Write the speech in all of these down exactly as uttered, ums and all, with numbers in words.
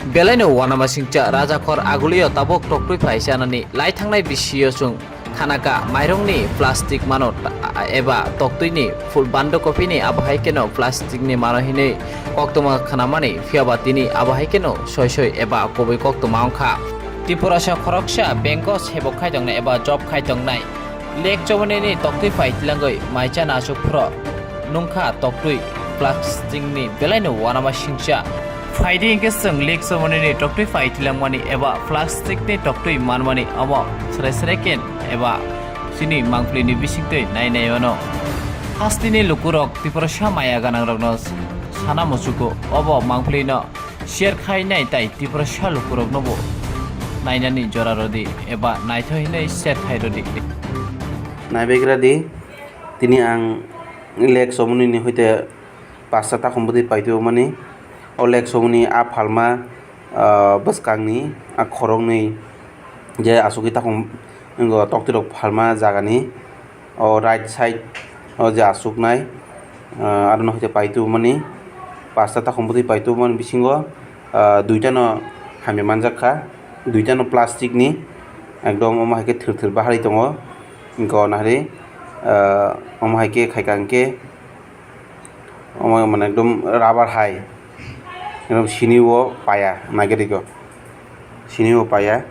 Belaino uanamasingcha rajakhor agulio tabuk toktwi phai chanani lai thangnai bisio chwng khanaka mairungni plastic mano ta-, eba toktwini full bando kopini abo hai kheno plasticni mano hinwi koktwma khnamani phiyaba tini abo hai kheno soi soi eba kubui koktwma wngkha. Tripurasa khoroksa bank-o sebok khaitongnai eba job khaitongnai Lake Chomoni ni toktwi phai tilangwi mai chana aswk phuro nungkha toktwi plastic ni belaino uanamasingcha. Phaidi hwnkhe chwng Lake Chomoni ni toktwi phai tilangmani eba plastic ni toktwi manmani omo srai srai khe eba chini mangpili ni bisingtwi nai nai mano. Hasteni lukurok Tiprasa maya ganangrokno sana muchugo obo mangpili no share khainai tai Tiprasa lukuroknobo nainani jora rwdi eba naithok hinwi share khai rwdi. Naibegradi, tini ang Lake Chomoni ni hoite pasta takhum bwtwi paitubumani. O Lake Chomoni a phalma, ah, bwskangni a khoroknwi je asugwi takhum wngkha toktwirok phalma jagani. O right side o je aswknai, ah, aro no hai khe paitubumani, pasta takhum bwtwi paitubumani bisingo, ah, duitano hamya manjak kha, duitano plastic ni ekdom omo hai khe thwrthwr baharwi tongo, wngkha o nahari, ah, omo hai khe khaikha hwnkhe omo mane ekdom rubber hai, ekdom sini o paya naigerikgo, sini o paya.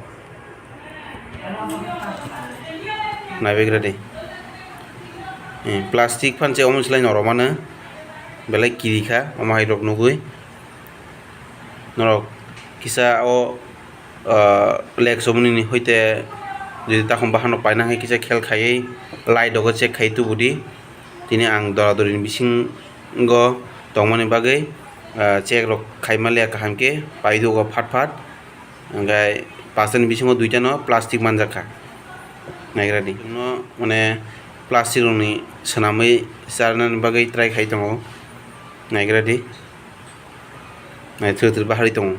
Naibegradi. Eh, plastic phanse omo slai norok mano. Belai kiri kha, omo hai rok nugwi. Norok kisa o, ah, Lake Chomoni ni hoite jodi takhum bahan rok paina hai kisa khel khaiwi light rogo check khai tubudi. Tini ang dora dori ni bisingo tongmani bagwi, ah, check rok khai manliya kaham khe paidugo phat phat. Hwnkhe pasta ni bisingo duita no plastic manjak kha. Naigra di. Chwngno mane plastic rokni swnamwi charwna bagwi try khai tongo. Naigra di. Naithok thwk baharwi tongo.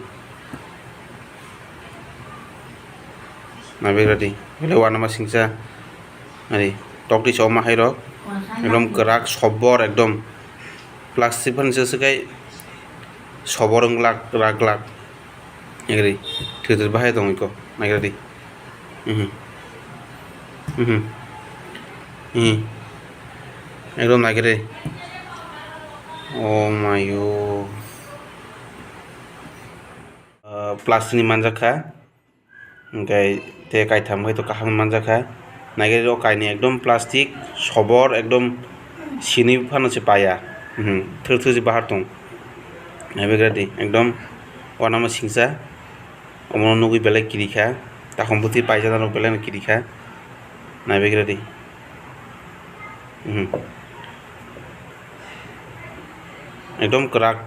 Naigra di. Belai uanamasingcha. Ari, tokti choma hai rok. Ekdom kwrak sobor ekdom. Plastic phan se swkai sobor wng glak, rak glak. Naigra di, thwk thwk bahai tong iko, naigra di. Mhm. Mhm. Mhm. Ekdom naigra di. Oh my God. Ah, plastic ni manjak kha. Hwnkhe tei kaitham hai to kaham manjakha. Naikhe o kainwi ekdom plastic sobor ekdom sini phano se paya. Mhm, thwk thwk se bahar tong. Naibegradi ekdom uanama singsa. Omono nugwi belai kirikha. Takhum bwtwi paijana rok belai no kirikha. Naibegradi. Mhm. Ekdom kwrak.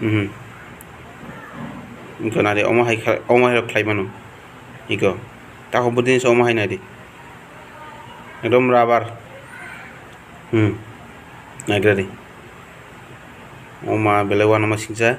Mhm. Wngkha nari omo hai kha, omo hai rok khlai mano. Iko. Takhum bwtwi se omo hai nari. Ekdom rubber. Hmm. Naigra di. Oma belai uanama singsa.